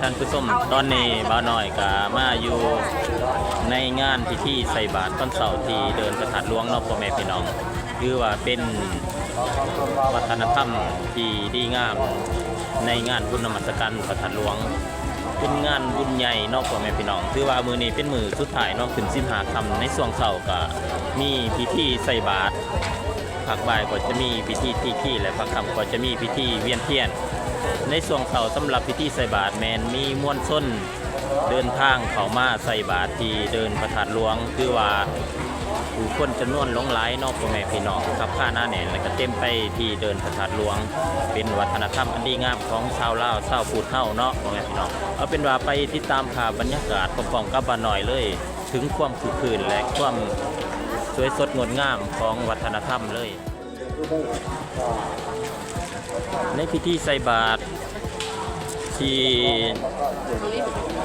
ທ່ານຜູ້ຊົມ, ຕອນນີ້ບ່າວນ້ອຍກໍມາຢູ່ໃນງານພິທີໃສ່ບາດຕອນເຊົ້າທີ່ເດີ່ນພະທາດຫຼວງເນາະ ພໍ່ແມ່ພີ່ນ້ອງ. ຖືວ່າເປັນວັດທະນະທຳທີ່ດີງາມໃນງານບຸນນະມັດສະການພະທາດຫຼວງ. ເປັນງານບຸນໃຫຍ່ເນາະ ພໍ່ແມ່ພີ່ນ້ອງ. ຖືວ່າມື້ນີ້ເປັນມື້ສຸດທ້າຍເນາະ, ຂຶ້ນສິບຫ້າຄ່ຳ. ໃນຊ່ວງເຊົ້າກໍມີພິທີໃສ່ບາດ, ພາກບ່າຍກໍຈະມີພິທີຕີຄີ ແລະ ພາກຄ່ຳກໍຈະມີພິທີວຽນທຽນ. ໃນຊ່ວງເຊົ້າສຳລັບພິທີໃສ່ບາດແມ່ນມີມວນຊົນເດີນທາງເຂົ້າມາໃສ່ບາດທີ່ເດີ່ນພະທາດຫຼວງ. ຖືວ່າຜູ້ຄົນຈຳນວນຫຼວງຫຼາຍເນາະ ພໍ່ແມ່ພີ່ນ້ອງ, ຄັບຄາໜາແໜ້ນ ແລະ ກໍເຕັມໄປທີ່ເດີ່ນພະທາດຫຼວງ. ເປັນວັດທະນະທຳອັນດີງາມຂອງຊາວລາວຊາວພຸດເຮົາເນາະ ພໍ່ແມ່ພີ່ນ້ອງ. ເອົາເປັນວ່າໄປຕິດຕາມພາບບັນຍາກາດພ້ອມໆກັບບ່າວນ້ອຍເລີຍ ເຖິງຄວາມຄຶກຄື້ນ ແລະ ຄວາມສວຍສົດງົດງາມຂອງວັດທະນະທຳເລີຍ. ໃນພິທີໃສ່ບາດທີ່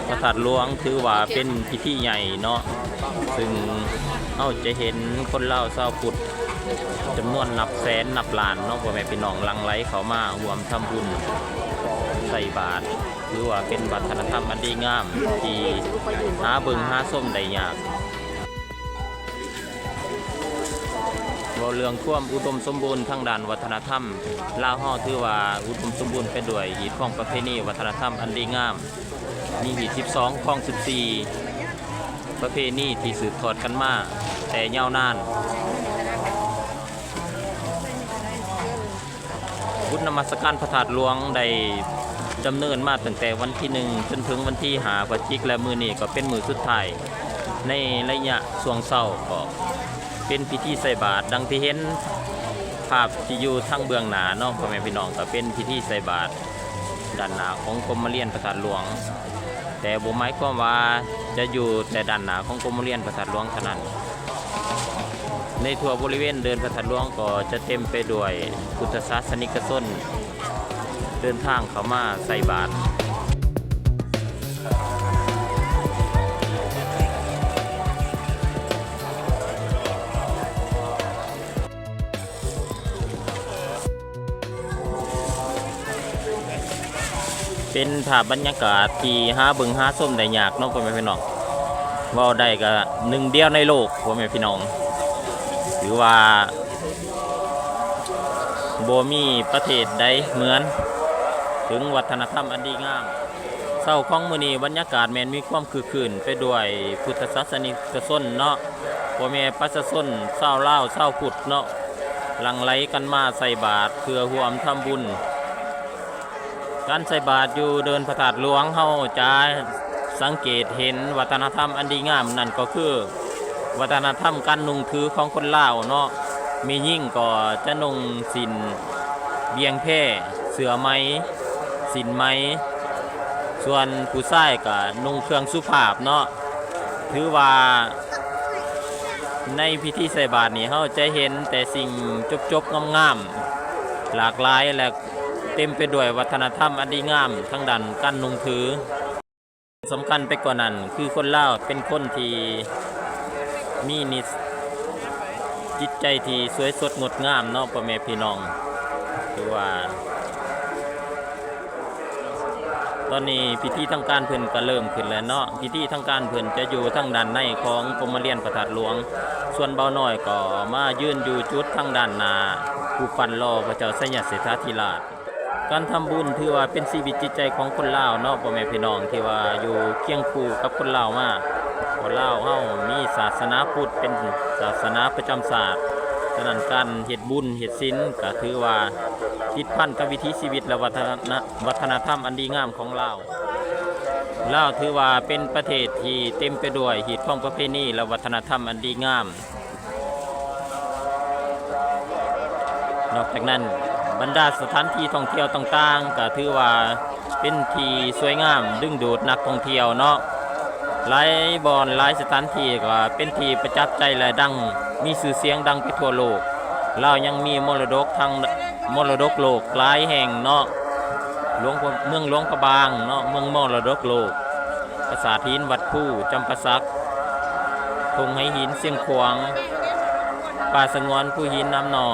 ພະທາດຫຼວງ ຖືວ່າເປັນພິທີໃຫຍ່ເນາະ, ຊຶ່ງເຮົາຈະເຫັນຄົນລາວຊາວພຸດຈຳນວນນັບແສນນັບລ້ານເນາະ ພໍ່ແມ່ພີ່ນ້ອງ, ຫຼັ່ງໄຫຼເຂົ້າມາຮ່ວມທຳບຸນໃສ່ບາດ. ຖືວ່າເປັນວັດທະນະທຳອັນດີງາມທີ່ຫາເບິ່ງຫາຊົມໄດ້ຍາກ. ເວົ້າເລື່ອງຄວາມອຸດົມສົມບູນທາງດ້ານວັດທະນະທຳ, ລາວເຮົາຖືວ່າອຸດົມສົມບູນໄປດ້ວຍຮີດຄອງປະເພນີວັດທະນະທຳອັນດີງາມ, ມີຮີດສິບສອງຄອງສິບສີ່ ປະເພນີທີ່ສືບທອດກັນມາແຕ່ຍາວນານ. ບຸນນະມັດສະການພະທາດຫຼວງໄດ້ດຳເນີນມາຕັ້ງແຕ່ວັນທີໜຶ່ງ ຈົນເຖິງວັນທີຫ້າພະຈິກ ແລະ ມື້ນີ້ກໍເປັນມື້ສຸດທ້າຍໃນໄລຍະຊ່ວງເຊົ້າ. ກໍເປັນພິທີໃສ່ບາດ ດັ່ງທີ່ເຫັນພາບທີ່ຢູ່ທາງເບື້ອງໜ້າເນາະ ພໍ່ແມ່ພີ່ນ້ອງ, ກໍເປັນພິທີໃສ່ບາດດ້ານໜ້າຂອງກົມມະລຽນພະທາດຫຼວງ. ແຕ່ບໍ່ໝາຍຄວາມວ່າຈະຢູ່ແຕ່ດ້ານໜ້າຂອງກົມໂຮງຮຽນພະທາດຫຼວງເທົ່ານັ້ນ. ໃນທົ່ວບໍລິເວນເດີ່ນພະທາດຫຼວງກໍຈະເຕັມໄປດ້ວຍພຸດທະສາສະນິກະຊົນເດີນທາງເຂົ້າມາໃສ່ບາດ. ເປັນພາບບັນຍາກາດທີ່ຫາເບິ່ງຫາຊົມໄດ້ຍາກເນາະ ພໍ່ແມ່ພີ່ນ້ອງ. ເວົ້າໄດ້ກະໜຶ່ງດຽວໃນໂລກ ພໍ່ແມ່ພີ່ນ້ອງ. ຖືວ່າບໍ່ມີປະເທດໃດເໝືອນເຖິງວັດທະນະທຳອັນດີງາມ. ເຊົ້າຂອງມື້ນີ້ບັນຍາກາດແມ່ນມີຄວາມຄຶກຄື້ນໄປດ້ວຍພຸດທະສາສະນິກະຊົນເນາະ, ພໍ່ແມ່ປະຊາຊົນຊາວລາວຊາວພຸດເນາະ ຫຼັ່ງໄຫຼກັນມາໃສ່ບາດເພື່ອຮ່ວມທຳບຸນ. ການໃສ່ບາດຢູ່ເດີ່ນພະທາດຫຼວງ ເຮົາຈະສັງເກດເຫັນວັດທະນະທຳອັນດີງາມ ນັ້ນກໍຄືວັດທະນະທຳການນຸ່ງຖືຂອງຄົນລາວເນາະ. ແມ່ຍິງກໍຈະນຸ່ງສິ້ນບ່ຽງແພ ເສື້ອໄໝ ສິ້ນໄໝ, ສ່ວນຜູ້ຊາຍກໍນຸ່ງເຄື່ອງສຸພາບເນາະ. ຖືວ່າໃນພິທີໃສ່ບາດນີ້ ເຮົາຈະເຫັນແຕ່ສິ່ງຈົບໆງາມໆ ຫຼາກຫຼາຍ ແລະ ເຕັມໄປດ້ວຍວັດທະນະທຳອັນດີງາມທາງດ້ານການນຸ່ງຖື. ສຳຄັນໄປກວ່ານັ້ນ ຄືຄົນລາວເປັນຄົນທີ່ມີນິດ ຈິດໃຈທີ່ສວຍສົດງົດງາມເນາະ ພໍ່ແມ່ພີ່ນ້ອງ. ຄືວ່າຕອນນີ້ພິທີທາງການເພິ່ນກະເລີ່ມຂຶ້ນແລ້ວເນາະ. ພິທີທາງການເພິ່ນຈະຢູ່ທາງດ້ານໃນຂອງກົມມະລຽນພະທາດຫຼວງ, ສ່ວນບ່າວນ້ອຍກໍມາຢືນຢູ່ຈຸດທາງດ້ານໜ້າຮູບປັ້ນຫຼໍ່ພະເຈົ້າໄຊຍະເສດຖາທິລາດ. ການທຳບຸນຖືວ່າເປັນຊີວິດຈິດໃຈຂອງຄົນລາວເນາະ ພໍ່ແມ່ພີ່ນ້ອງ ທີ່ວ່າຢູ່ຄຽງຄູ່ກັບຄົນລາວມາ. ຄົນລາວເຮົາມີສາສະໜາພຸດເປັນສາສະໜາປະຈຳຊາດ, ສະນັ້ນການເຮັດບຸນເຮັດສິນກໍຖືວ່າຕິດພັນກັບວິຖີຊີວິດ ແລະ ວັດທະນະ ວັດທະນະທຳອັນດີງາມຂອງລາວ. ລາວຖືວ່າເປັນປະເທດທີ່ເຕັມໄປດ້ວຍຮີດຄອງປະເພນີ ແລະ ວັດທະນະທຳອັນດີງາມ. ນອກຈາກນັ້ນ ບັນດາສະຖານທີ່ທ່ອງທ່ຽວຕ່າງໆ ກໍຖືວ່າເປັນທີ່ສວຍງາມດຶງດູດນັກທ່ອງທ່ຽວເນາະ. ຫຼາຍບ່ອນຫຼາຍສະຖານທີ່ກໍເປັນທີ່ປະຈັກໃຈ ແລະ ດັງ ມີຊື່ສຽງດັງໄປທົ່ວໂລກ. ລາວຍັງມີມໍລະດົກທາງ ມໍລະດົກໂລກຫຼາຍແຫ່ງເນາະ, ຫຼວງພະ ເມືອງຫຼວງພະບາງເນາະ ເມືອງມໍລະດົກໂລກ, ປາສາດຫີນວັດພູຈຳປາສັກ, ທົ່ງໄຫຫີນຊຽງຂວາງ, ປ່າສະຫງວນພູຫີນນ້ຳໜໍ່.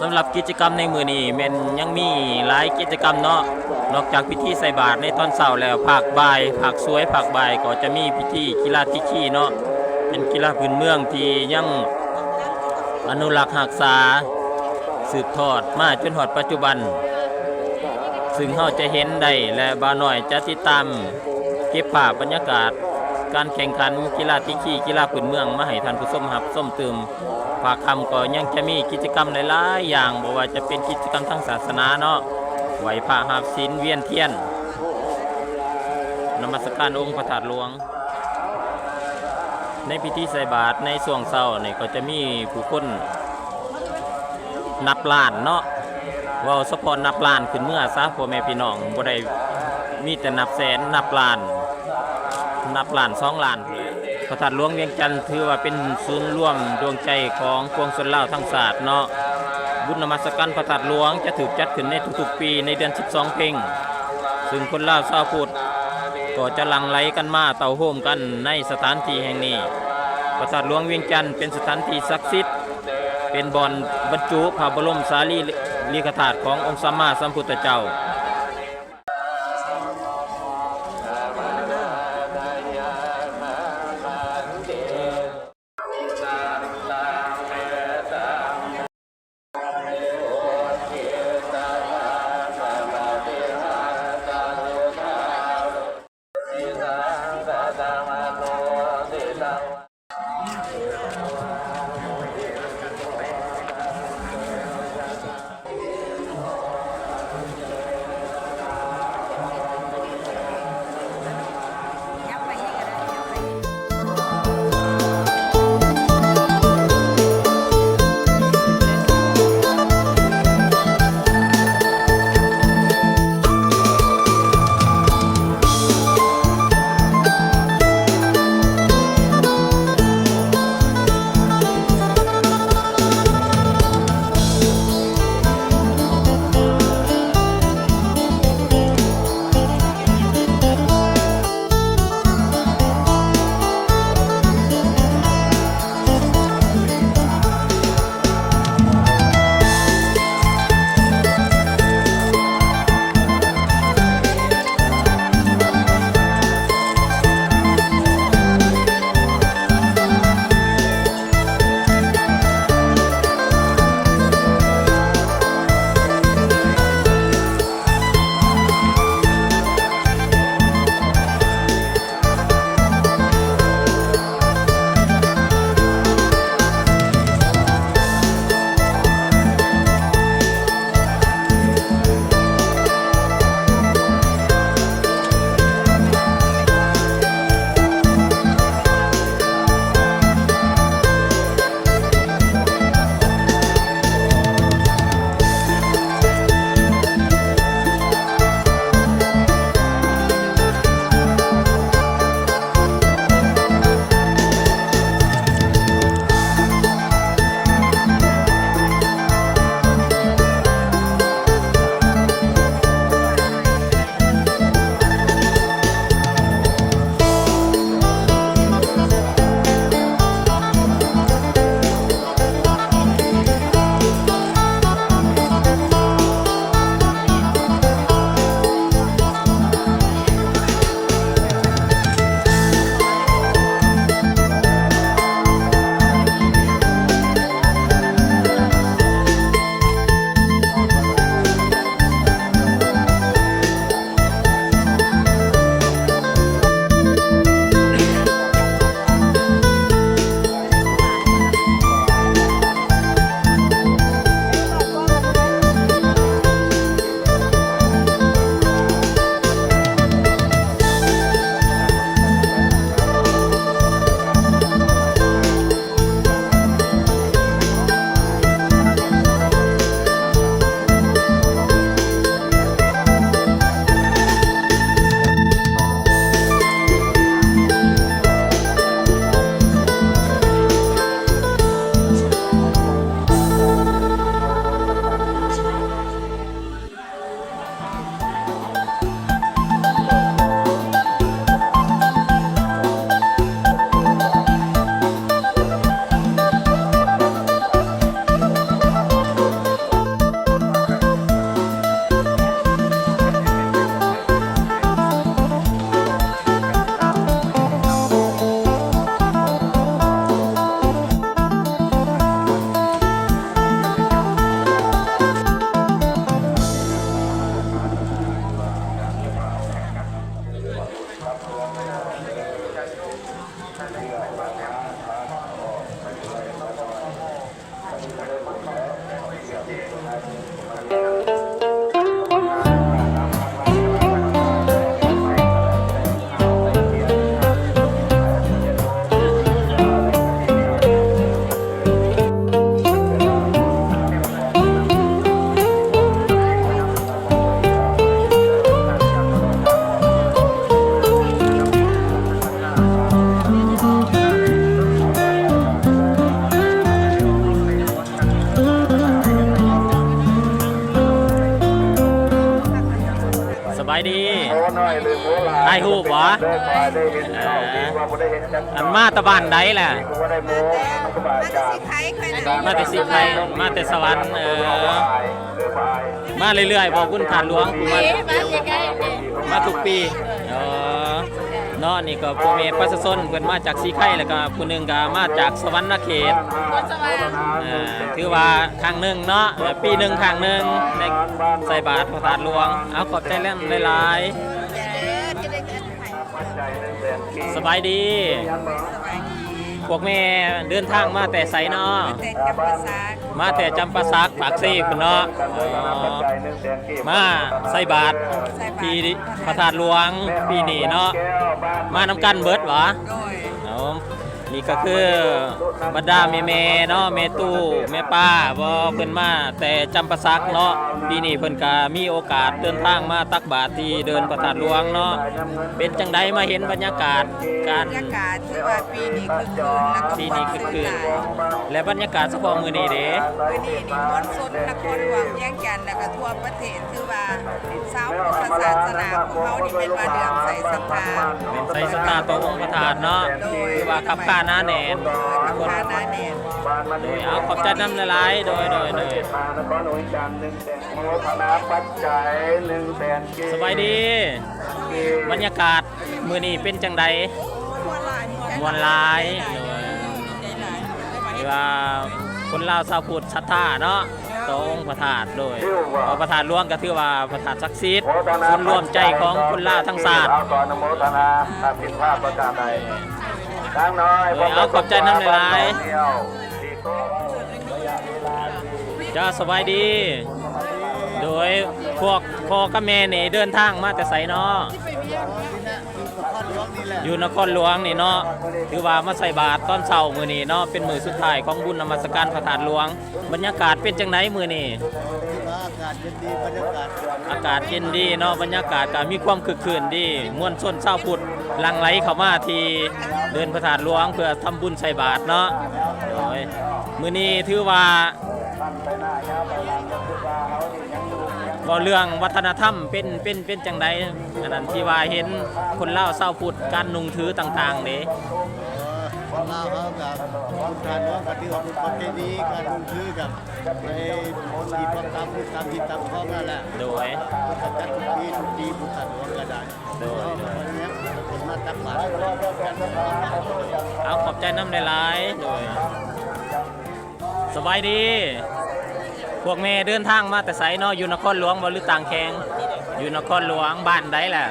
ສຳລັບກິດຈະກຳໃນມື້ນີ້ແມ່ນຍັງມີຫຼາຍກິດຈະກຳເນາະ, ນອກຈາກພິທີໃສ່ບາດໃນຕອນເຊົ້າແລ້ວ, ພາກບ່າຍ, ພາກສວຍ, ພາກບ່າຍກໍຈະມີພິທີກິລາຕີຄີເນາະ, ເປັນກິລາພື້ນເມືອງທີ່ຍັງອະນຸລັກຮັກສາ ສືບທອດມາຈົນຮອດປັດຈຸບັນ, ຊຶ່ງເຮົາຈະເຫັນໄດ້ ແລະ ບ່າວນ້ອຍຈະຕິດຕາມເກັບພາບບັນຍາກາດການແຂ່ງຂັນກິລາຕີຄີ ກິລາພື້ນເມືອງ ມາໃຫ້ທ່ານຜູ້ຊົມຮັບຊົມຕື່ມ. ພາກຄ່ຳກໍຍັງຈະມີກິດຈະກຳຫຼາຍໆຢ່າງ, ບໍ່ວ່າຈະເປັນກິດຈະກຳທາງສາສະໜາເນາະ, ໄຫວ້ພະຮັບສິນ, ວຽນທຽນ, ນະມັດສະການອົງພະທາດຫຼວງ. ໃນພິທີໃສ່ບາດໃນຊ່ວງເຊົ້ານີ້ກໍຈະມີຜູ້ຄົນນັບລ້ານເນາະ, ເວົ້າສະເພາະນັບລ້ານຂຶ້ນເມືອຊະ ພໍ່ແມ່ພີ່ນ້ອງ, ບໍ່ໄດ້ມີແຕ່ນັບແສນ, ນັບລ້ານ, ນັບລ້ານສອງລ້ານ. ພະທາດຫຼວງວຽງຈັນຖືວ່າເປັນສູນລວມດວງໃຈຂອງປວງຊົນລາວທັງຊາດເນາະ. ບຸນນະມັດສະການພະທາດຫຼວງຈະຖືກຈັດຂຶ້ນໃນທຸກໆປີໃນເດືອນສິບສອງເພັງ, ຊຶ່ງຄົນລາວຊາວພຸດກໍຈະຫຼັ່ງໄຫຼກັນມາເຕົ້າໂຮມກັນໃນສະຖານທີ່ແຫ່ງນີ້. ພະທາດຫຼວງວຽງຈັນເປັນສະຖານທີ່ສັກສິດ, ເປັນບ່ອນບັນຈຸພະບໍລົມສາລີລິກະທາດຂອງອົງສຳມາສຳພຸດທະເຈົ້າ. ຖ່າຍຮູບບໍ່? ເອີ ອັນມາແຕ່ບ້ານໃດລະ? ມາແຕ່ ມາແຕ່ສີໄຄຂ້ອຍນະ ມາແຕ່ສີໄຄ ມາແຕ່ສະຫວັນ. ເອີ ມາເລື້ອຍໆບໍ່ ບຸນທາດຫຼວງ? ມາ ມາທຸກປີ. ອໍ ເນາະ ນີ້ກໍພໍ່ແມ່ປະຊາຊົນ ເພິ່ນມາຈາກສີໄຄ ແລ້ວກໍຜູ້ໜຶ່ງກໍມາຈາກສະຫວັນນະເຂດ. ເອີ ຖືວ່າຄັ້ງໜຶ່ງເນາະ ປີໜຶ່ງຄັ້ງໜຶ່ງ ໄດ້ໃສ່ບາດພະທາດຫຼວງ. ເອົາ ຂອບໃຈຫຼາຍໆ. ສະບາຍດີ. ພວກແມ່ເດີນທາງມາແຕ່ໃສເນາະ? ມາແຕ່ຈຳປາສັກ ປາກເຊພຸ້ນເນາະ. ອໍ ມາໃສ່ບາດທີ່ພະທາດຫຼວງປີນີ້ເນາະ. ມານຳກັນເບິດຫວາ? ໂດຍ. ເອົາ ນີ້ກໍຄືບັນດາແມ່ໆເນາະ ແມ່ຕູ້ ແມ່ປ້າ ບໍ່ ເພິ່ນມາແຕ່ຈຳປາສັກເນາະ. ປີນີ້ເພິ່ນກໍມີໂອກາດເດີນທາງມາຕັກບາດທີ່ເດີ່ນພະທາດຫຼວງເນາະ. ເປັນຈັ່ງໃດ ມາເຫັນບັນຍາກາດການ ບັນຍາກາດ ຖືວ່າປີນີ້ຄຶກຄື້ນ ແລ້ວກໍ ປີນີ້ຄຶກຄື້ນ ມ່ວນຊື່ນຫຼາຍ ແລະ ບັນຍາກາດສະເພາະມື້ນີ້ເດ? ມື້ນີ້ນີ້ມວນຊົນນະຄອນຫຼວງວຽງຈັນ ແລ້ວກໍທົ່ວປະເທດ ຖືວ່າຊາວພຸດທະສາສະໜາຂອງເຮົານີ້ແມ່ນວ່າເຫຼື້ອມໃສສັດທາ ເຫຼື້ອມໃສສັດທາຕໍ່ອົງພະທາດເນາະ. ໂດຍ. ຖືວ່າຄັບຄາໜາແໜ້ນ. ໂດຍ ຄັບຄາໜາແໜ້ນ. ໂດຍ. ເອົາ ຂອບໃຈນຳຫຼາຍໆ. ໂດຍ ໂດຍ ໂດຍ. ສະບາຍດີ. ບັນຍາກາດ ມື້ນີ້ເປັນຈັ່ງໃດ? ໂອ້ ມ່ວນຫຼາຍ ມ່ວນຫຼາຍ. ໂດຍ. ຖືວ່າຄົນລາວຊາວພຸດສັດທາເນາະ ຕໍ່ອົງພະທາດ. ໂດຍ. ເພາະພະທາດຫຼວງກໍຖືວ່າພະທາດສັກສິດ ສູນລວມໃຈຂອງຄົນລາວທັງຊາດ. ໂດຍ. ເອົາ ຂອບໃຈນຳຫຼາຍໆ. ເຈົ້າ ສະບາຍດີ. ໂດຍ. ພວກພໍ່ກັບແມ່ນີ້ເດີນທາງມາແຕ່ໃສເນາະ? ຢູ່ນະຄອນຫຼວງນີ້ເນາະ. ຖືວ່າມາໃສ່ບາດຕອນເຊົ້າມື້ນີ້ເນາະ ເປັນມື້ສຸດທ້າຍຂອງບຸນນະມັດສະການພະທາດຫຼວງ. ບັນຍາກາດເປັນຈັ່ງໃດມື້ນີ້? ອາກາດເຢັນດີ ບັນຍາກາດ ອາກາດເຢັນດີເນາະ ບັນຍາກາດກໍມີຄວາມຄຶກຄື້ນດີ ມວນຊົນຊາວພຸດຫຼັ່ງໄຫຼເຂົ້າມາທີ່ເດີ່ນພະທາດຫຼວງ ເພື່ອທຳບຸນໃສ່ບາດເນາະ. ໂດຍ. ມື້ນີ້ຖືວ່າ ເວົ້າເລື່ອງວັດທະນະທຳ ເປັນ ເປັນ ເປັນຈັ່ງໃດ? ອັນນັ້ນທີ່ວ່າເຫັນຄົນລາວຊາວພຸດ ການນຸ່ງຖືຕ່າງໆເດ? ຄົນລາວເຮົາກໍ ບຸນທາດຫຼວງກໍຖືວ່າເປັນປະເພນີ ການນຸ່ງຖືກໍໄປທີ່ຕາມພຸດຕາມທີ່ຕາມຂອງນັ້ນແຫຼະ. ໂດຍ. ເພິ່ນກໍຈັດທຸກປີ ທຸກປີ ບຸນທາດຫຼວງກໍໄດ້. ໂດຍ. ເຮົາກໍມາຕັກບາດ. ເອົາ ຂອບໃຈນຳຫຼາຍໆ. ໂດຍ. ສະບາຍດີ. ພວກແມ່ເດີນທາງມາແຕ່ໃສເນາະ? ຢູ່ນະຄອນຫຼວງບໍ່ ຫຼືຕ່າງແຂວງ? ຢູ່ນະຄອນຫຼວງ. ບ້ານໃດລະ?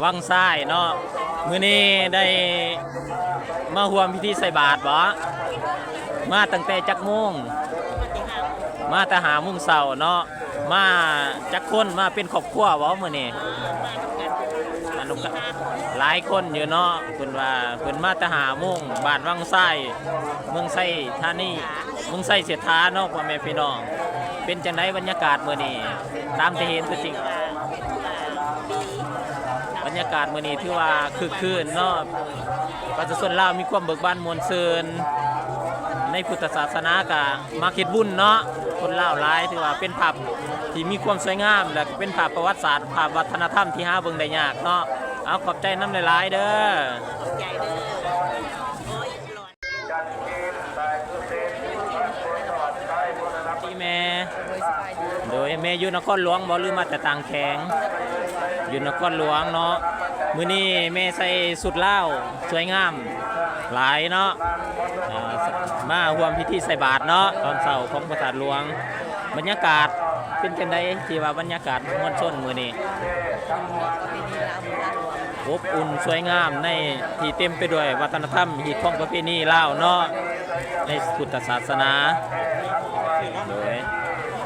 ວັງຊາຍເນາະ. ມື້ນີ້ໄດ້ມາຮ່ວມພິທີໃສ່ບາດບໍ່? ມາຕັ້ງແຕ່ຈັກໂມງ? ມາແຕ່ຫ້າໂມງເຊົ້າເນາະ. ມາຈັກຄົນ? ມາເປັນຄອບຄົວບໍ່ມື້ນີ້? ມານຳກັນ ຫຼາຍຄົນຢູ່ເນາະ. ເພິ່ນວ່າເພິ່ນມາແຕ່ຫ້າໂມງ ບ້ານວັງຊາຍ ເມືອງໄຊທານີ ເມືອງໄຊເສດຖາເນາະ ພໍ່ແມ່ພີ່ນ້ອງ. ເປັນຈັ່ງໃດບັນຍາກາດມື້ນີ້? ຕາມທີ່ເຫັນຕົວຈິງ ບັນຍາກາດມື້ນີ້ຖືວ່າຄຶກຄື້ນເນາະ. ປະຊາຊົນລາວມີຄວາມເບີກບານມ່ວນຊື່ນ ໃນພຸດທະສາສະໜາກະມັກເຮັດບຸນເນາະ. ຄົນລາວຫຼາຍ ຖືວ່າເປັນພາບທີ່ມີຄວາມສວຍງາມ ແລະ ເປັນພາບປະຫວັດສາດ ພາບວັດທະນະທຳທີ່ຫາເບິ່ງໄດ້ຍາກເນາະ. ເອົາ ຂອບໃຈນຳຫຼາຍໆເດີ. ຂອບໃຈເດີ. ທີ່ແມ່ ໂດຍ ແມ່ຢູ່ນະຄອນຫຼວງບໍ່ ຫຼືມາແຕ່ຕ່າງແຂວງ? ຢູ່ນະຄອນຫຼວງເນາະ. ມື້ນີ້ແມ່ໃສ່ຊຸດລາວ ສວຍງາມຫຼາຍເນາະ. ເອີ ມາຮ່ວມພິທີໃສ່ບາດເນາະ ຕອນເຊົ້າຂອງພະທາດຫຼວງ. ບັນຍາກາດເປັນຈັ່ງໃດ ທີ່ວ່າບັນຍາກາດມວນຊົນມື້ນີ້? ອົບອຸ່ນສວຍງາມ ໃນທີ່ເຕັມໄປດ້ວຍວັດທະນະທຳ ຮີດຄອງປະເພນີລາວເນາະ ໃນພຸດທະສາສະໜາ. ໂດຍ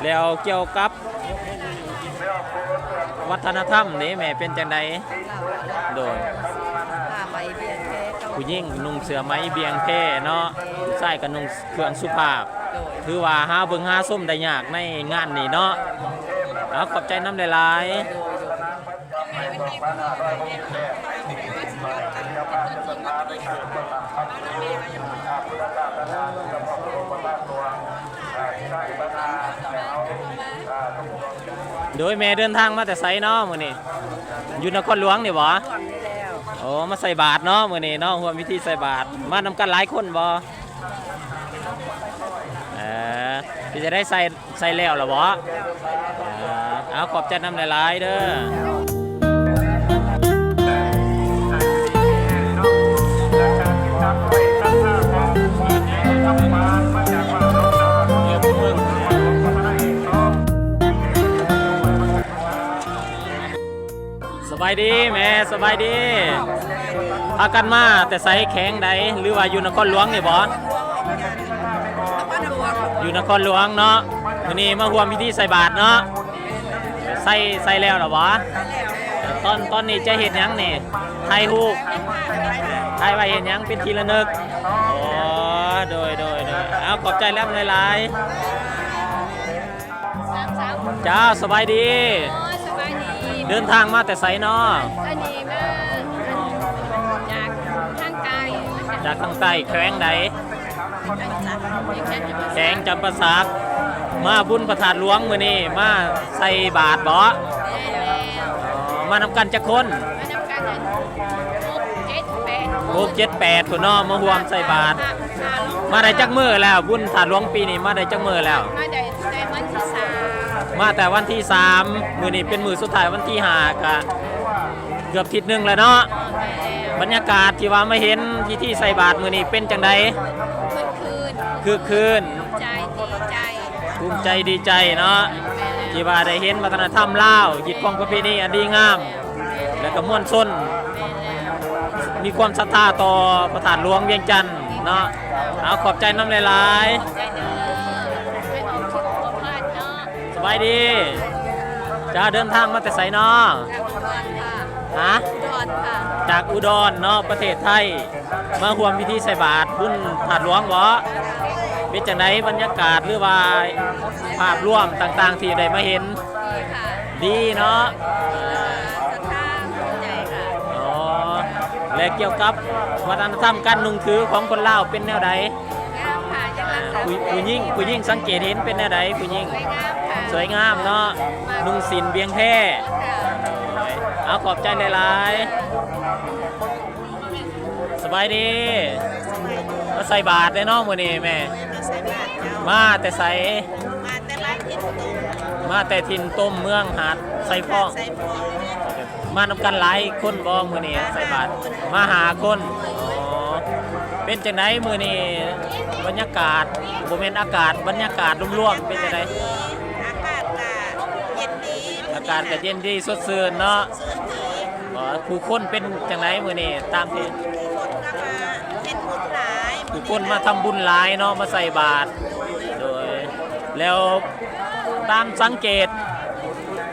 ແລ້ວກ່ຽວກັບ ວັດທະນະທຳເດ້ແມ່ ເປັນຈັ່ງໃດ? ໂດຍ ຜ້າໄໝບ່ຽງແພ ຜູ້ຍິງນຸ່ງເສື້ອໄໝບ່ຽງແພເນາະ ຜູ້ຊາຍກໍນຸ່ງເຄື່ອງສຸພາບ. ໂດຍ ຖືວ່າຫາເບິ່ງຫາຊົມໄດ້ຍາກໃນງານນີ້ເນາະ. ເອົາ ຂອບໃຈນຳຫຼາຍໆ. ໂດຍ ໂດຍ. ເອີ ໂດຍ ແມ່ເດີນທາງມາແຕ່ໃສເນາະມື້ນີ້? ຢູ່ນະຄອນຫຼວງນີ້ບໍ? ຫຼວງນີ້ແລ້ວ. ໂອ້ ມາໃສ່ບາດເນາະມື້ນີ້ເນາະ, ຮ່ວມພິທີໃສ່ບາດ. ມານຳກັນຫຼາຍຄົນບໍ? ເອີ ເປັນຈັ່ງໃດ ໃສ່ ໃສ່ແລ້ວລະບໍ? ເອີ ເອົາ ຂອບໃຈນຳຫຼາຍໆເດີ. ສະບາຍດີແມ່. ສະບາຍດີ. ພາກັນມາແຕ່ໃສ ແຂວງໃດ ຫຼືວ່າຢູ່ນະຄອນຫຼວງນີ້ບໍ? ຢູ່ນະຄອນຫຼວງເນາະ. ມື້ນີ້ມາຮ່ວມພິທີໃສ່ບາດເນາະ. ໃສ່ ໃສ່ແລ້ວລະບໍ? ຕອນ ຕອນນີ້ຈະເຮັດຫຍັງນີ້? ຖ່າຍຮູບ. ຖ່າຍໄວ້ເຮັດຫຍັງ? ເປັນທີ່ລະນຶກ. ອໍ ໂດຍ ໂດຍ ໂດຍ. ເອົາ ຂອບໃຈນຳຫຼາຍໆ. ເຈົ້າ ສະບາຍດີ. ໂອ້ຍ ສະບາຍດີ. ເດີນທາງມາແຕ່ໃສເນາະ? ອັນນີ້ມາ ອັນ ຈາກທາງໃຕ້. ຈາກທາງໃຕ້ ແຂວງໃດ? ແຂວງຈຳປາສັກ. ມາບຸນພະທາດຫຼວງມື້ນີ້ ມາໃສ່ບາດບໍ? ແມ່ນແລ້ວ. ອໍ ມານຳກັນຈັກຄົນ? ມານຳກັນ ອັນ ຫົກ ເຈັດ ແປດ ຫົກ ເຈັດ ແປດ ພຸ້ນເນາະ ມາຮ່ວມໃສ່ບາດ. ມາໄດ້ຈັກມື້ແລ້ວ? ບຸນທາດຫຼວງປີນີ້ມາໄດ້ຈັກມື້ແລ້ວ? ມາໄດ້ແຕ່ວັນທີສາມ. ມາແຕ່ວັນທີສາມ ມື້ນີ້ເປັນມື້ສຸດທ້າຍ ວັນທີຫ້າ ກະເກືອບທິດໜຶ່ງແລ້ວເນາະ. ບັນຍາກາດທີ່ວ່າມາເຫັນພິທີໃສ່ບາດມື້ນີ້ເປັນຈັ່ງໃດ? ຄຶກຄື້ນ ຄຶກຄື້ນ. ໃຈ ດີໃຈ ພູມໃຈດີໃຈເນາະ ແມ່ນແລ້ວ ທີ່ວ່າໄດ້ເຫັນວັດທະນະທຳລາວ ຮີດຄອງປະເພນີອັນດີງາມ ແລ້ວກໍມວນຊົນ ແມ່ນແລ້ວ ມີຄວາມສັດທາຕໍ່ພະທາດຫຼວງວຽງຈັນເນາະ. ເອົາ ຂອບໃຈນຳຫຼາຍໆ. ຂອບໃຈເດີ ໃຫ້ອອກສຸຂະພາບເນາະ. ສະບາຍດີ. ເຈົ້າ ເດີນທາງມາແຕ່ໃສເນາະ? ຈາກອຸດອນຄ່ະ. ຮະ? ອຸດອນຄ່ະ. ຈາກອຸດອນເນາະ ປະເທດໄທ. ມາຮ່ວມພິທີໃສ່ບາດບຸນທາດຫຼວງບໍ? ເປັນຈັ່ງໃດບັນຍາກາດ ຫຼືວ່າພາບລວມຕ່າງໆທີ່ໄດ້ມາເຫັນ? ດີຄ່ະ. ດີເນາະ. ເອີ ສັດທາ ພູມໃຈຄ່ະ. ອໍ ແລະ ກ່ຽວກັບວັດທະນະທຳການນຸ່ງຖືຂອງຄົນລາວເປັນແນວໃດ? ງາມຄ່ະ. ຍັງລັກສາ ຜູ້ ຜູ້ຍິງ ຜູ້ຍິງສັງເກດເຫັນເປັນແນວໃດ? ຜູ້ຍິງ ສວຍງາມຄ່ະ. ສວຍງາມເນາະ. ນຸ່ງສິ້ນບຽງແພ. ເອົາ ຂອບໃຈຫຼາຍໆ. ສະບາຍດີ. ມາໃສ່ບາດເດ້ເນາະມື້ນີ້ແມ່? ມາແຕ່ໃສ? ມາແຕ່ບ້ານຖິ່ນຕົມ ມາແຕ່ຖິ່ນຕົມ ເມືອງຫາດຊາຍຟອງ. ມານຳກັນຫຼາຍຄົນບໍ່ມື້ນີ້ໃສ່ບາດ? ມາຫ້າຄົນ. ອໍ ເປັນຈັ່ງໃດມື້ນີ້ບັນຍາກາດ ບໍ່ແມ່ນອາກາດ ບັນຍາກາດລວມໆເປັນຈັ່ງໃດ? ອາກາດກະເຢັນດີ. ອາກາດກະເຢັນດີ ສົດຊື່ນເນາະ. ອໍ ຜູ້ຄົນເປັນຈັ່ງໃດມື້ນີ້? ຕາມທີ່ ຜູ້ຄົນມາທຳບຸນຫຼາຍເນາະ ມາໃສ່ບາດ. ໂດຍ ແລ້ວຕາມສັງເກດ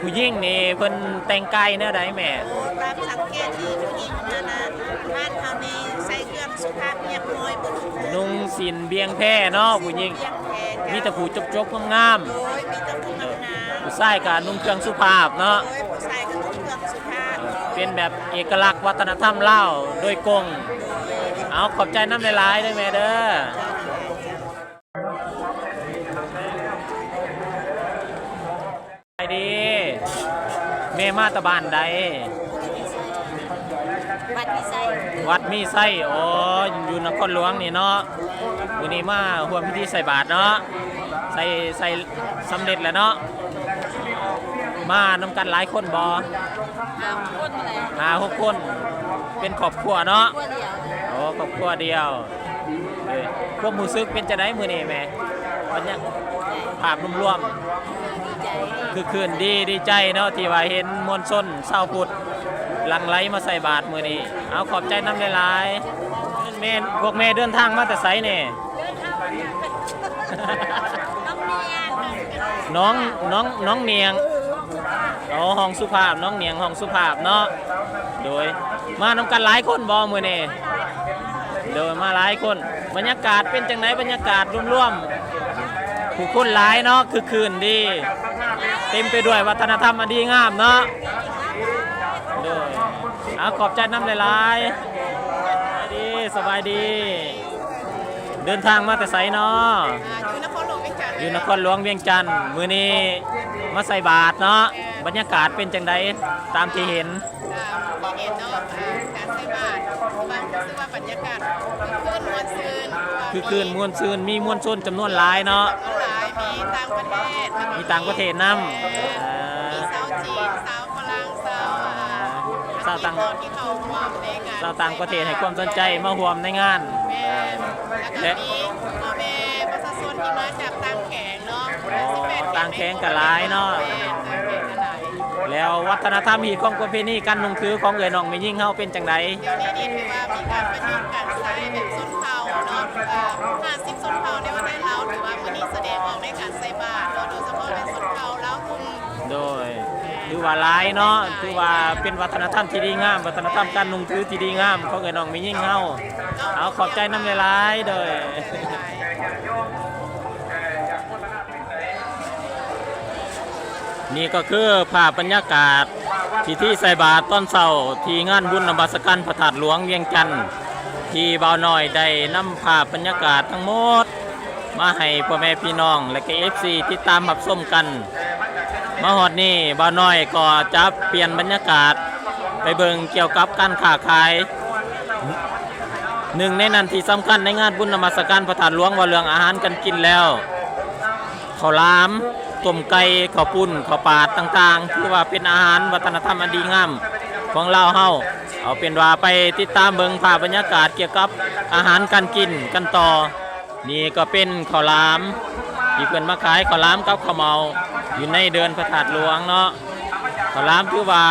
ຜູ້ຍິງນີ້ເພິ່ນແຕ່ງກາຍແນວໃດແມ່? ຕາມສັງເກດທີ່ຜູ້ຍິງຫັ້ນນະ ບ້ານເຮົານີ້ໃສ່ເຄື່ອງສຸພາບຮຽບຮ້ອຍເບິດ. ນຸ່ງສິ້ນບຽງແພເນາະ ຜູ້ຍິງ. ມີແຕ່ຜູ້ຈົບໆງາມໆ. ໂດຍ ມີແຕ່ຜູ້ງາມໆ. ຜູ້ຊາຍກະນຸ່ງເຄື່ອງສຸພາບເນາະ. ໂດຍ ຜູ້ຊາຍກະນຸ່ງເຄື່ອງສຸພາບ. ເປັນແບບເອກະລັກວັດທະນະທຳລາວໂດຍກົງ. ເອົາ ຂອບໃຈນຳຫຼາຍໆເດີແມ່ເດີ. ສະບາຍດີ. ແມ່ມາແຕ່ບ້ານໃດ? ວັດມີໄຊ. ວັດມີໄຊ. ອໍ ຢູ່ນະຄອນຫຼວງນີ້ເນາະ. ມື້ນີ້ມາຮ່ວມພິທີໃສ່ບາດເນາະ. ໃສ່ ໃສ່ສຳເລັດແລ້ວເນາະ. ມານຳກັນຫຼາຍຄົນບໍ່? ຫ້າຫົກຄົນແຫຼະ. ຫ້າຫົກຄົນ. ເປັນຄອບຄົວເນາະ? ຄອບຄົວດຽວ. ອໍ ຄອບຄົວດຽວ. ເອີ ຄວາມຮູ້ສຶກເປັນຈັ່ງໃດມື້ນີ້ແມ່? ບັນຍາ ພາບລວມໆ ດີໃຈ. ຄຶກຄື້ນດີ ດີໃຈເນາະ ທີ່ວ່າເຫັນມວນຊົນຊາວພຸດຫຼັ່ງໄຫຼມາໃສ່ບາດມື້ນີ້. ເອົາ ຂອບໃຈນຳຫຼາຍໆ. ແມ່ນ ພວກແມ່ເດີນທາງມາແຕ່ໃສນີ້? ໜອງ ໜອງ ໜອງໜຽງ. ອໍ ຫ້ອງສຸພາບ ໜອງໜຽງ ຫ້ອງສຸພາບເນາະ. ໂດຍ ມານຳກັນຫຼາຍຄົນບໍ່ມື້ນີ້? ໂດຍ ມາຫຼາຍຄົນ. ບັນຍາກາດເປັນຈັ່ງໃດ? ບັນຍາກາດລວມໆ ຜູ້ຄົນຫຼາຍເນາະ ຄຶກຄື້ນດີ ເຕັມໄປດ້ວຍວັດທະນະທຳອັນດີງາມເນາະ. ໂດຍ ເອົາ ຂອບໃຈນຳຫຼາຍໆ. ສະບາຍດີ ສະບາຍດີ. ເດີນທາງມາແຕ່ໃສເນາະ? ອ່າ ຢູ່ນະຄອນຫຼວງວຽງຈັນ. ຢູ່ນະຄອນຫຼວງວຽງຈັນ. ມື້ນີ້ມາໃສ່ບາດເນາະ. ແມ່ນ. ບັນຍາກາດເປັນຈັ່ງໃດຕາມທີ່ເຫັນ? ຕາມທີ່ເຫັນເນາະ ການໃສ່ບາດ ບາງ ຮູ້ສຶກວ່າບັນຍາກາດຄຶກຄື້ນມ່ວນຊື່ນ ຄືຄຶກຄື້ນມ່ວນຊື່ນ ມີມວນຊົນຈຳນວນຫຼາຍເນາະ ຫຼາຍ ມີຕ່າງປະເທດ ມີຕ່າງປະເທດນຳ ມີຊາວຈີນ ຊາວຝຣັ່ງ ຊາວ ອ່າ ຊາວຕ່າງ ອັງກິດເນາະ ທີ່ເຂົ້າຮ່ວມໃນງານ ຊາວຕ່າງປະເທດໃຫ້ຄວາມສົນໃຈມາຮ່ວມໃນງານ ແມ່ນ ແລ້ວກໍມີພໍ່ແມ່ປະຊາຊົນທີ່ມາຈາກຕ່າງແຂວງ ເນາະ ໂອ້ ຕ່າງແຂວງກໍຫຼາຍເນາະ ແມ່ນ ຕ່າງແຂວງກໍຫຼາຍ ແລ້ວວັດທະນະທຳຮີດຄອງປະເພນີການນຸ່ງຖືຂອງເອື້ອຍນ້ອງແມ່ຍິງເຮົາເປັນຈັ່ງໃດ? ດຽວນີ້ນີ້ຖືວ່າມີການປະຍຸກການໃຊ້ແບບຊົນເຜົ່າເນາະ ຖືວ່າຫ້າສິບຊົນເຜົ່າໃນປະເທດລາວ ຖືວ່າມື້ນີ້ສະແດງອອກໃນການໃສ່ບາດເນາະ ໂດຍສະເພາະແມ່ນຊົນເຜົ່າລາວທຸ່ມ ໂດຍ ຖືວ່າຫຼາຍເນາະ ຖືວ່າເປັນວັດທະນະທຳທີ່ດີງາມ ວັດທະນະທຳການນຸ່ງຖືທີ່ດີງາມຂອງເອື້ອຍນ້ອງແມ່ຍິງເຮົາ ເອົາ ຂອບໃຈນຳຫຼາຍໆ ໂດຍ. ນີ້ກໍຄືພາບບັນຍາກາດພິທີໃສ່ບາດຕອນເຊົ້າ ທີ່ງານບຸນນະມັດສະການພະທາດຫຼວງວຽງຈັນ ທີ່ບ່າວນ້ອຍໄດ້ນຳພາບບັນຍາກາດທັງໝົດມາໃຫ້ພໍ່ແມ່ພີ່ນ້ອງ ແລະກໍເອັຟຊີຕິດຕາມຮັບຊົມກັນ. ມາຮອດນີ້ ບ່າວນ້ອຍກໍຈະປ່ຽນບັນຍາກາດໄປເບິ່ງກ່ຽວກັບການຄ້າຂາຍ. ໜຶ່ງໃນນັ້ນທີ່ສຳຄັນໃນງານບຸນນະມັດສະການພະທາດຫຼວງ ເວົ້າເລື່ອງອາຫານການກິນແລ້ວ ເຂົ້າຫຼາມ, ຕົ້ມໄກ່, ເຂົ້າປຸ້ນ, ເຂົ້າປາດຕ່າງໆ ຖືວ່າເປັນອາຫານວັດທະນະທຳອັນດີງາມຂອງລາວເຮົາ. ເອົາເປັນວ່າໄປຕິດຕາມເບິ່ງພາບບັນຍາກາດກ່ຽວກັບອາຫານການກິນກັນຕໍ່. ນີ້ກໍເປັນເຂົ້າຫຼາມ ທີ່ເພິ່ນມາຂາຍເຂົ້າຫຼາມກັບເຂົ້າເໝົາຢູ່ໃນເດີ່ນພະທາດຫຼວງເນາະ. ເຂົ້າຫຼາມຖືວ່າ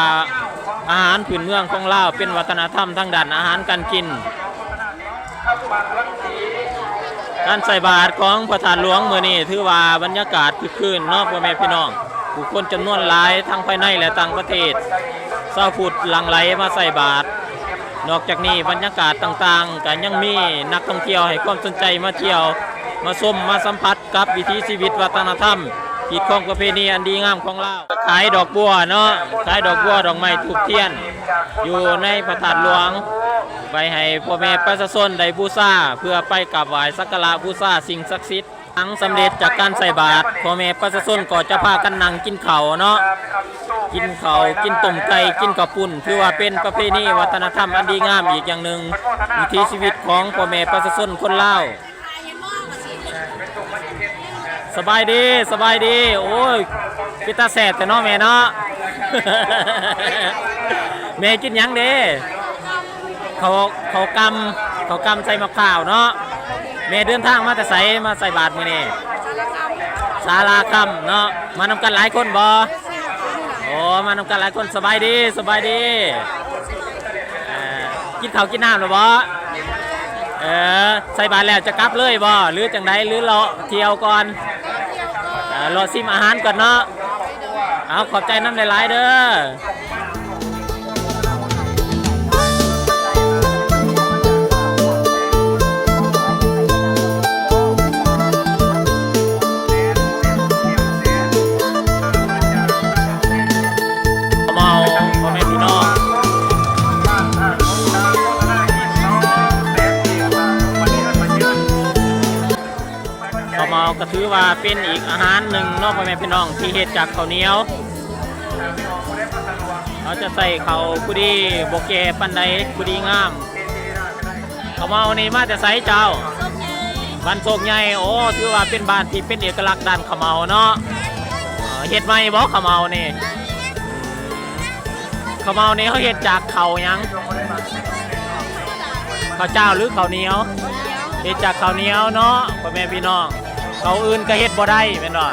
ອາຫານພື້ນເມືອງຂອງລາວ ເປັນວັດທະນະທຳທາງດ້ານອາຫານການກິນ. ການໃສ່ບາດຂອງພະທາດຫຼວງມື້ນີ້ ຖືວ່າບັນຍາກາດຄຶກຄື້ນເນາະ ພໍ່ແມ່ພີ່ນ້ອງ ຜູ້ຄົນຈຳນວນຫຼາຍທັງພາຍໃນ ແລະ ຕ່າງປະເທດ ຊາວພຸດຫຼັ່ງໄຫຼມາໃສ່ບາດ. ນອກຈາກນີ້ບັນຍາກາດຕ່າງໆ ກໍຍັງມີນັກທ່ອງທ່ຽວໃຫ້ຄວາມສົນໃຈມາທ່ຽວ ມາຊົມ ມາສຳຜັດ ກັບວິຖີຊີວິດວັດທະນະທຳ ຮີດຄອງປະເພນີອັນດີງາມຂອງລາວ. ຂາຍດອກບົວເນາະ ຂາຍດອກບົວ ດອກໄມ້ ທູບທຽນ ຢູ່ໃນພະທາດຫຼວງ ໄວ້ໃຫ້ພໍ່ແມ່ປະຊາຊົນໄດ້ບູຊາ ເພື່ອໄປກາບໄຫວ້ສັກກາລະບູຊາສິ່ງສັກສິດ. ຫຼັງສຳເລັດຈາກການໃສ່ບາດ ພໍ່ແມ່ປະຊາຊົນກໍຈະພາກັນນັ່ງກິນເຂົ້າເນາະ ກິນເຂົ້າ ກິນຕົ້ມໄກ່ ກິນເຂົ້າປຸ້ນ ຖືວ່າເປັນປະເພນີວັດທະນະທຳອັນດີງາມອີກຢ່າງໜຶ່ງ ວິຖີຊີວິດຂອງພໍ່ແມ່ປະຊາຊົນຄົນລາວ. ສະບາຍດີ ສະບາຍດີ. ໂອ້ຍ ເປັນຕາແຊບແທ້ເນາະແມ່ເນາະ. ແມ່ກິນຫຍັງເດ້? ເຂົ້າ ເຂົ້າກ່ຳ ເຂົ້າກ່ຳໃສ່ໝາກພ້າວເນາະ. ແມ່ເດີນທາງມາແຕ່ໃສ ມາໃສ່ບາດມື້ນີ້? ສາລາຄຳເນາະ. ມານຳກັນຫຼາຍຄົນບໍ່? ໂອ້ ມານຳກັນຫຼາຍຄົນ. ສະບາຍດີ ສະບາຍດີ. ເອີ ກິນເຂົ້າກິນນ້ຳແລ້ວບໍ່? ເອີ ໃສ່ບາດແລ້ວຈະກັບເລີຍບໍ່ ຫຼືຈັ່ງໃດ ຫຼືເລາະທ່ຽວກ່ອນ? ເອີ ເລາະຊິມອາຫານກ່ອນເນາະ. ເອົາ ຂອບໃຈນຳຫຼາຍໆເດີ. ເຂົ້າເໝົາ ພໍ່ແມ່ພີ່ນ້ອງ ເຂົ້າເໝົາກໍຖືວ່າເປັນອີກອາຫານໜຶ່ງເນາະ ພໍ່ແມ່ພີ່ນ້ອງ ທີ່ເຮັດຈາກເຂົ້າໜຽວ. ເຮົາຈະໃສ່ເຂົ້າຜູ້ດີບໍ່ແກ່ປານໃດ ຜູ້ດີງາມ. ເຂົ້າເໝົານີ້ມາແຕ່ໃສເຈົ້າ? ບ້ານໂຊກໃຫຍ່. ໂອ້ ຖືວ່າເປັນບ້ານທີ່ເປັນເອກະລັກດ້ານເຂົ້າເໝົາເນາະ. ເອີ ເຮັດໃໝ່ບໍ່ເຂົ້າເໝົານີ້? ເຂົ້າເໝົານີ້ເຮົາເຮັດຈາກເຂົ້າຫຍັງ? ເຂົ້າເຈົ້າ ຫຼື ເຂົ້າໜຽວ? ເຮັດຈາກເຂົ້າໜຽວເນາະ ພໍ່ແມ່ພີ່ນ້ອງ. ເຂົ້າອື່ນກໍເຮັດບໍ່ໄດ້ແມ່ນບໍ່?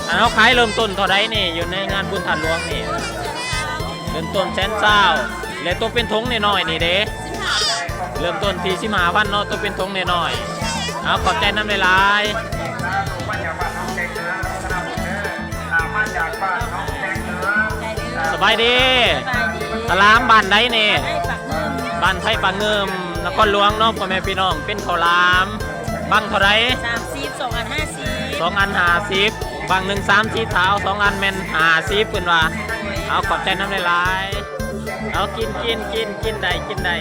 ອັນເຮົາຂາຍເລີ່ມຕົ້ນເທົ່າໃດນີ້ ຢູ່ໃນງານບຸນທາດຫຼວງນີ້? ເລີ່ມຕົ້ນແສນຊາວ. ແລະ ໂຕເປັນຖົງນ້ອຍໆນີ້ເດ້? ເລີ່ມຕົ້ນທີ່ສິບຫ້າພັນເນາະ ໂຕເປັນຖົງນ້ອຍໆ. ເອົາ ຂອບໃຈນຳຫຼາຍໆ. ສະບາຍດີ. ສະບາຍດີ. ເຂົ້າຫຼາມບ້ານໃດນີ້? ບ້ານໄທປາກງື່ມ ນະຄອນຫຼວງເນາະ ພໍ່ແມ່ພີ່ນ້ອງ. ເປັນເຂົ້າຫຼາມ ບັງເທົ່າໃດ? ສາມສິບ ສອງອັນຫ້າສິບ. ສອງອັນຫ້າສິບ ບັງໜຶ່ງສາມສິບ ຖ້າເອົາສອງອັນແມ່ນຫ້າສິບ ເພິ່ນວ່າ. ເອົາ ຂອບໃຈນຳຫຼາຍໆ. ເອົາ ກິນ ກິນ ກິນ ກິນໄດ້ ກິນໄດ້.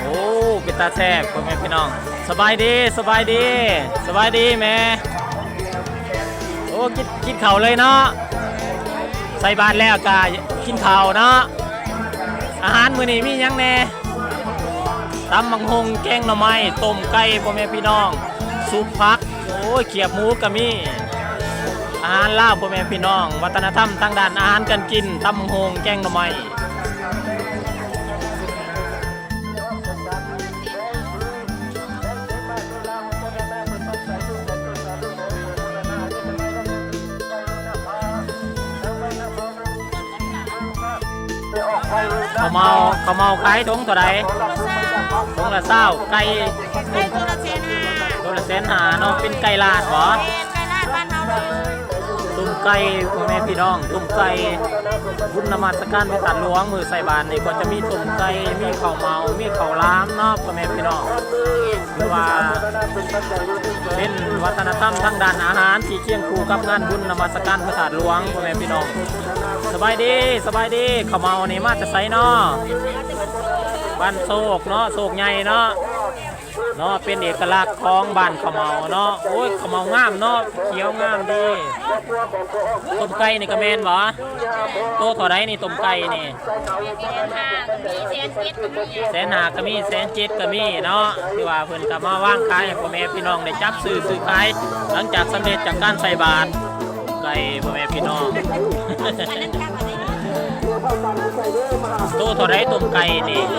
ໂອ້ ຕາແຊບ ພໍ່ແມ່ພີ່ນ້ອງ. ສະບາຍດີ ສະບາຍດີ ສະບາຍດີແມ່. ໂອ້ ກິນ ກິນເຂົ້າເລີຍເນາະ, ໃສ່ບາດແລ້ວກະກິນເຂົ້າເນາະ. ອາຫານມື້ນີ້ມີຫຍັງແດ່? ຕຳບັກຫຸ່ງ ແກງໜໍ່ໄມ້ ຕົ້ມໄກ່ ພໍ່ແມ່ພີ່ນ້ອງ, ຊຸບຜັກ ໂອ້ຍ ຄຽບໝູກະມີ. ອາຫານລາວ ພໍ່ແມ່ພີ່ນ້ອງ, ວັດທະນະທຳທາງດ້ານອາຫານການກິນ, ຕຳບັກຫຸ່ງ ແກງໜໍ່ໄມ້. ເຂົ້າເໝົາ ເຂົ້າເໝົາຂາຍຖົງເທົ່າໃດ? ຖົງລະຊາວ. ໄກ່ ໄກ່ໂຕລະແສນຫ້າ ໂຕລະແສນຫ້າເນາະ. ເປັນໄກ່ລາດບໍ? ແມ່ນ ໄກ່ລາດບ້ານເຮົາເລີຍ. ຕົ້ມໄກ່ ພໍ່ແມ່ພີ່ນ້ອງ, ຕົ້ມໄກ່. ບຸນນະມັດສະການພະທາດຫຼວງ ມື້ໃສ່ບາດນີ້ກໍຈະມີຕົ້ມໄກ່ ມີເຂົ້າເໝົາ ມີເຂົ້າຫຼາມເນາະ ພໍ່ແມ່ພີ່ນ້ອງ. ຖືວ່າເປັນວັດທະນະທຳທາງດ້ານອາຫານທີ່ຄຽງຄູ່ກັບງານບຸນນະມັດສະການພະທາດຫຼວງ ພໍ່ແມ່ພີ່ນ້ອງ. ສະບາຍດີ ສະບາຍດີ. ເຂົ້າເໝົານີ້ມາແຕ່ໃສເນາະ? ບ້ານໂຊກເນາະ, ໂຊກໃຫຍ່ເນາະ ເນາະ. ເປັນເອກະລັກຂອງບ້ານເຂົ້າເໝົາເນາະ. ໂອ້ຍ ເຂົ້າເໝົາງາມເນາະ, ຂຽວງາມດີ. ຕົ້ມໄກ່ນີ້ກະແມ່ນບໍ? ໂຕເທົ່າໃດນີ້ ຕົ້ມໄກ່ນີ້? ແສນຫ້າກະມີ ແສນເຈັດກະມີເນາະ. ຄືວ່າເພິ່ນກະມາວາງຂາຍໃຫ້ພໍ່ແມ່ພີ່ນ້ອງໄດ້ຈັບຊື້ ຊື້ຂາຍ ຫຼັງຈາກສຳເລັດຈາກການໃສ່ບາດໄກ່ ພໍ່ແມ່ພີ່ນ້ອງ. ໂຕເທົ່າໃດຕົ້ມໄກ່ນີ້? ໂ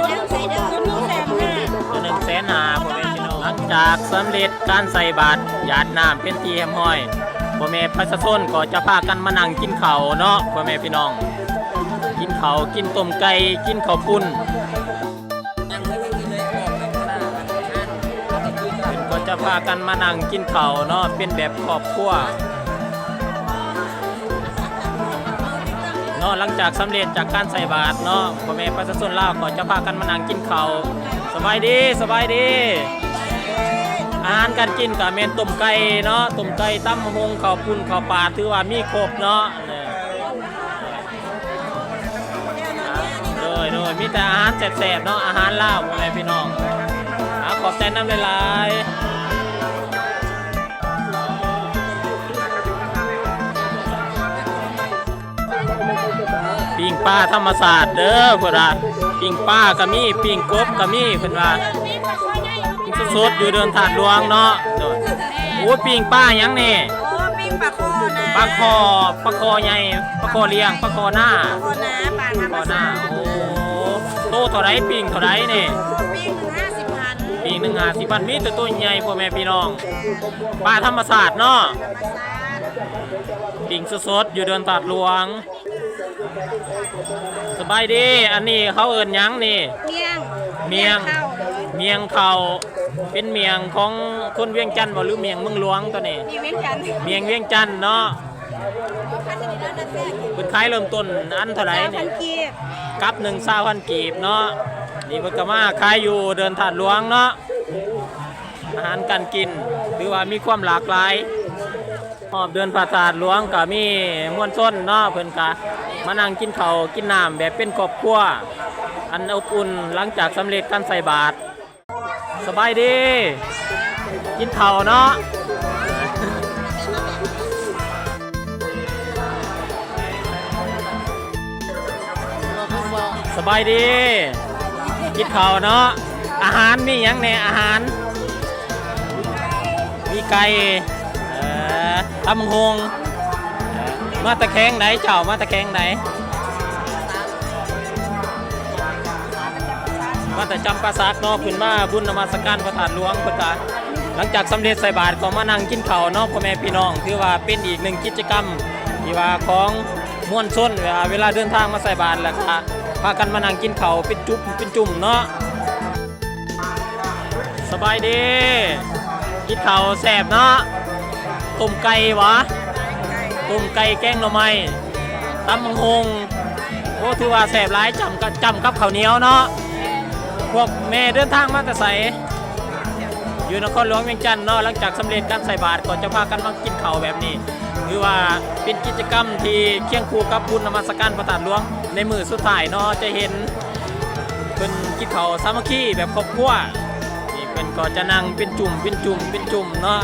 ຕໜຶ່ງແສນຫ້າ ພໍ່ແມ່ພີ່ນ້ອງ. ຫຼັງຈາກສຳເລັດການໃສ່ບາດ ຢາດນ້ຳເປັນທີ່ຮຽບຮ້ອຍ ພໍ່ແມ່ປະຊາຊົນກໍຈະພາກັນມານັ່ງກິນເຂົ້າເນາະ ພໍ່ແມ່ພີ່ນ້ອງ. ກິນເຂົ້າ ກິນຕົ້ມໄກ່ ກິນເຂົ້າປຸ້ນ. ເພິ່ນກໍຈະພາກັນມານັ່ງກິນເຂົ້າເນາະ ເປັນແບບຄອບຄົວເນາະ. ຫຼັງຈາກສຳເລັດຈາກການໃສ່ບາດເນາະ ພໍ່ແມ່ປະຊາຊົນລາວກໍຈະພາກັນມານັ່ງກິນເຂົ້າ. ສະບາຍດີ ສະບາຍດີ. ອາຫານການກິນກະແມ່ນຕົ້ມໄກ່ເນາະ, ຕົ້ມໄກ່ ຕຳບັກຫຸ່ງ ເຂົ້າປຸ້ນ ເຂົ້າປາ ຖືວ່າມີຄົບເນາະ. ໂດຍ ໂດຍ ມີແຕ່ອາຫານແຊບໆເນາະ, ອາຫານລາວ ພໍ່ແມ່ພີ່ນ້ອງ. ອາ ຂອບໃຈນຳຫຼາຍໆ. ປີ້ງປາທຳມະຊາດເດີ ເພິ່ນວ່າ ປີ້ງປາກະມີ ປີ້ງກົບກະມີ ເພິ່ນວ່າ. ສດໆ ຢູ່ເດີ່ນທາດຫຼວງເນາະ. ໂດຍ. ໂອ້ ປີ້ງປາຫຍັງນີ້? ໂອ້ ປີ້ງປາຄໍນະ. ປາຄໍ ປາຄໍໃຫຍ່ ປາຄໍລ້ຽງ ປາຄໍນາ. ປາຄໍນາ ປາທຳມະຊາດ. ໂອ້ ໂຕເທົ່າໃດ? ປີ້ງເທົ່າໃດນີ້? ປີ້ງໜຶ່ງຫ້າສິບພັນ. ປີ້ງໜຶ່ງຫ້າສິບພັນ. ມີແຕ່ໂຕໃຫຍ່ ພໍ່ແມ່ພີ່ນ້ອງ. ປາທຳມະຊາດເນາະ. ທຳມະຊາດ. ປີ້ງສົດໆ ຢູ່ເດີ່ນທາດຫຼວງ. ສະບາຍດີ ອັນນີ້ເຂົາເອີ້ນຫຍັງນີ້? ມ້ຽງ. ມ້ຽງ. ມ້ຽງເຂົ້າ. ເປັນມ້ຽງຂອງຄົນວຽງຈັນບໍ່ ຫຼືມ້ຽງເມືອງຫຼວງໂຕນີ້? ມ້ຽງວຽງຈັນ. ມ້ຽງວຽງຈັນເນາະ. ເພິ່ນຂາຍເລີ່ມຕົ້ນອັນເທົ່າໃດນີ້? ຊາວພັນກີບ. ກັບໜຶ່ງ ຊາວພັນກີບເນາະ. ນີ້ເພິ່ນກະມາຂາຍຢູ່ເດີ່ນທາດຫຼວງເນາະ. ອາຫານການກິນຖືວ່າມີຄວາມຫຼາກຫຼາຍ. ຮອບເດີ່ນພະທາດຫຼວງກະມີມວນຊົນເນາະ, ເພິ່ນກະມານັ່ງກິນເຂົ້າກິນນ້ຳແບບເປັນຄອບຄົວ ອັນອົບອຸ່ນ ຫຼັງຈາກສຳເລັດການໃສ່ບາດ. ສະບາຍດີ ກິນເຂົ້າເນາະ. ສະບາຍດີ ກິນເຂົ້າເນາະ. ອາຫານມີຫຍັງແດ່? ອາຫານ ມີໄກ່ ເອີ ຕຳບັກຫຸ່ງ. ເອີ ມາແຕ່ແຂວງໃດເຈົ້າ? ມາແຕ່ແຂວງໃດ? ມາແຕ່ຈຳປາສັກເນາະ. ເພິ່ນມາບຸນນະມັດສະການພະທາດຫຼວງ ເພິ່ນກະ ຫຼັງຈາກສຳເລັດໃສ່ບາດກໍມານັ່ງກິນເຂົ້າເນາະ ພໍ່ແມ່ພີ່ນ້ອງ. ຖືວ່າເປັນອີກໜຶ່ງກິດຈະກຳທີ່ວ່າຂອງມວນຊົນ ເວລາ ເວລາເດີນທາງມາໃສ່ບາດ ແລ້ວກະພາກັນມານັ່ງກິນເຂົ້າເປັນຈຸ່ມເປັນຈຸ່ມເນາະ. ສະບາຍດີ ກິນເຂົ້າແຊບເນາະ. ຕົ້ມໄກ່ຫວາ? ຕົ້ມໄກ່ ແກງໜໍ່ໄມ້ ຕຳບັກຫຸ່ງ. ໂອ້ ຖືວ່າແຊບຫຼາຍ. ຈ້ຳກັບ ຈ້ຳກັບເຂົ້າໜຽວເນາະ. ພວກແມ່ເດີນທາງມາແຕ່ໃສ? ຢູ່ນະຄອນຫຼວງວຽງຈັນເນາະ. ຫຼັງຈາກສຳເລັດການໃສ່ບາດກໍຈະພາກັນມາກິນເຂົ້າແບບນີ້. ຖືວ່າເປັນກິດຈະກຳທີ່ຄຽງຄູ່ກັບບຸນນະມັດສະການພະທາດຫຼວງໃນມື້ສຸດທ້າຍເນາະ. ຈະເຫັນເພິ່ນກິນເຂົ້າສາມັກຄີແບບຄອບຄົວ. ກໍຈະນັ່ງເປັນຈຸ່ມ ເປັນຈຸ່ມ ເປັນຈຸ່ມເນາະ.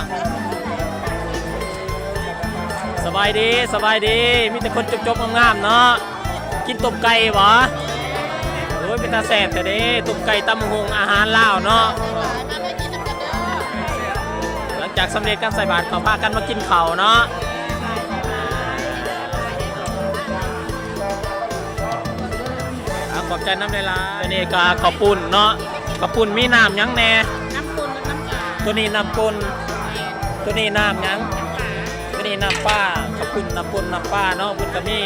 ສະບາຍດີ ສະບາຍດີ ມີແຕ່ຄົນຈົບໆງາມໆເນາະ. ກິນຕົ້ມໄກ່ບໍ? ໂອ້ຍ ເປັນຕາແຊບແທ້ເດ້ ຕົ້ມໄກ່ ຕຳບັກຫຸ່ງ ອາຫານລາວເນາະ. ຫຼັງຈາກສຳເລັດການໃສ່ບາດ ກໍພາກັນມາກິນເຂົ້າເນາະ. ອາ ຂອບໃຈນຳຫຼາຍໆ. ອັນນີ້ກໍເຂົ້າປຸ້ນເນາະ ເຂົ້າປຸ້ນມີນ້ຳຫຍັງແດ່? ນ້ຳປຸ້ນກັບນ້ຳປາ. ຕົວນີ້ນ້ຳປຸ້ນ ຕົວນີ້ນ້ຳຫຍັງ? ນ້ຳປາ. ຕົວນີ້ນ້ຳປາ ເຂົ້າປຸ້ນນ້ຳປຸ້ນນ້ຳປາເນາະ. ເພິ່ນກໍມີ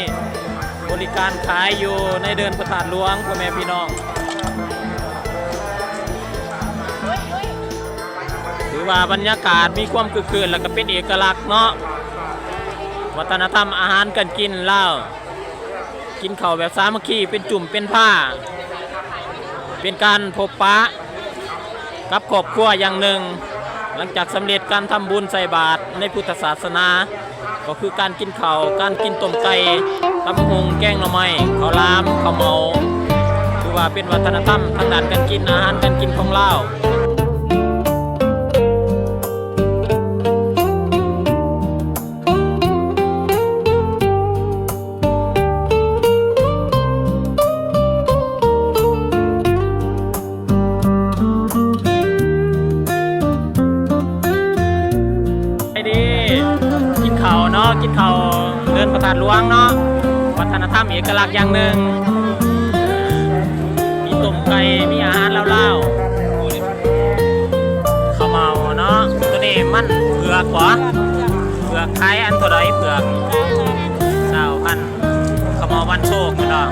ບໍລິການຂາຍຢູ່ໃນເດີ່ນພະທາດຫຼວງ ພໍ່ແມ່ພີ່ນ້ອງ. ຖືວ່າບັນຍາກາດມີຄວາມຄຶກຄື້ນ ແລ້ວກໍເປັນເອກະລັກເນາະ ວັດທະນະທຳອາຫານການກິນລາວ. ກິນເຂົ້າແບບສາມັກຄີ ເປັນຈຸ່ມເປັນພາ ເປັນການພົບປະກັບຄອບຄົວຢ່າງໜຶ່ງ ຫຼັງຈາກສຳເລັດການທຳບຸນໃສ່ບາດໃນພຸດທະສາສະໜາ ກໍຄືການກິນເຂົ້າ ການກິນຕົ້ມໄກ່ ຕຳບັກຫຸ່ງ ແກງໜໍ່ໄມ້ ເຂົ້າຫຼາມ ເຂົ້າເໝົາ ຖືວ່າເປັນວັດທະນະທຳທາງດ້ານການກິນ ອາຫານການກິນຂອງລາວ. ໄດ້ດີ ກິນເຂົ້າເນາະ ກິນເຂົ້າເດີ່ນພະທາດຫຼວງເນາະ ວັດທະນະທຳເອກະລັກຢ່າງໜຶ່ງ ມີຕົ້ມໄກ່ ມີອາຫານລາວໆ. ເຂົ້າເໝົາເນາະ ໂຕນີ້ມັນເຜືອກບໍ? ເຜືອກຂາຍອັນເທົ່າໃດ? ເຜືອກ ຊາວພັນ. ເຂົ້າເໝົາວັນໂຊກແມ່ນບໍ່?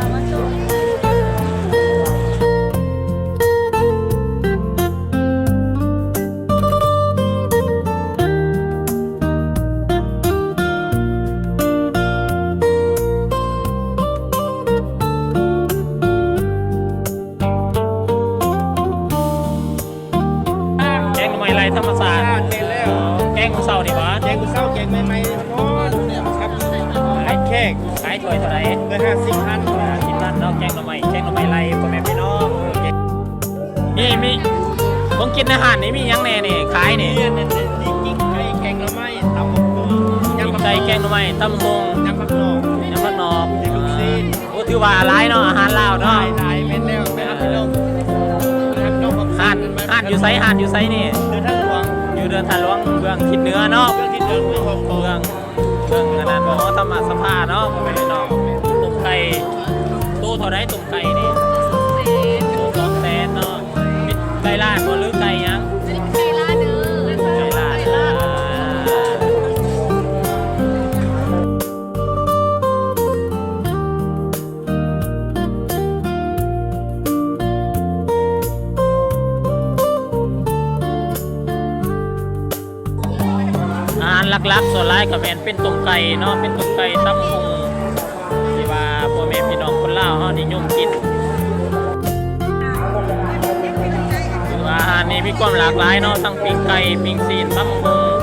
ແກງໜໍ່ໄມ້ໄລ່ທຳມະຊາດ ແມ່ນແລ້ວ ແກງມື້ເຊົ້ານີ້ຫວາ? ແກງມື້ເຊົ້າ ແກງໃໝ່ໆ ຮ້ອນ ກັບ ຂາຍແຂກ ຂາຍຖ້ວຍເທົ່າໃດ? ຖ້ວຍຫ້າສິບພັນ ຫ້າສິບພັນເນາະ ແກງໜໍ່ໄມ້ ແກງໜໍ່ໄມ້ໄລ່ ພໍ່ແມ່ພີ່ນ້ອງ. ມີ ມີ ຂອງກິນໃນຮ້ານນີ້ມີຫຍັງແດ່ນີ້ ຂາຍນີ້? ມີອັນນັ້ນ ປີ້ງໄກ່ ແກງໜໍ່ໄມ້ ຕຳບັກຫຸ່ງ ປີ້ງໄກ່ ແກງໜໍ່ໄມ້ ຕຳບັກຫຸ່ງ ຍຳຜັກໜອກ ຍຳຜັກໜອກ ມີລູກຊີ້ນ. ໂອ້ ຖືວ່າຫຼາຍເນາະ ອາຫານລາວເນາະ ຫຼາຍໆ ແມ່ນແລ້ວ ແມ່ນພີ່ນ້ອງ. ຮ້ານ ຮ້ານຢູ່ໃສ? ຮ້ານຢູ່ໃສນີ້? ເດີ່ນທາດຫຼວງ ຢູ່ເດີ່ນທາດຫຼວງ ເບື້ອງທິດເໜືອເນາະ ເບື້ອງທິດເໜືອ ເບື້ອງ ເບື້ອງ ເບື້ອງອັນນັ້ນ ຫໍທຳມະສະພາເນາະ ພໍ່ແມ່ພີ່ນ້ອງ. ຕົ້ມໄກ່ ໂຕເທົ່າໃດ? ຕົ້ມໄກ່ນີ້ ໂຕສອງແສນເນາະ. ເປັນໄກ່ລາດບໍ່ ຫຼືໄກ່ຫຍັງ? ອັນນີ້ໄກ່ລາດເດີ ໄກ່ລາດ ໄກ່ລາດ. ອາຫານຫຼັກໆ ສ່ວນຫຼາຍກໍແມ່ນເປັນຕົ້ມໄກ່ເນາະ ເປັນຕົ້ມໄກ່ ຕຳບັກຫຸ່ງ ທີ່ວ່າພໍ່ແມ່ພີ່ນ້ອງຄົນລາວເຮົານິຍົມກິນ. ຖືວ່າອາຫານນີ້ມີຄວາມຫຼາກຫຼາຍເນາະ ທັງປີ້ງໄກ່ ປີ້ງຊີ້ນ ຕຳບັກຫຸ່ງ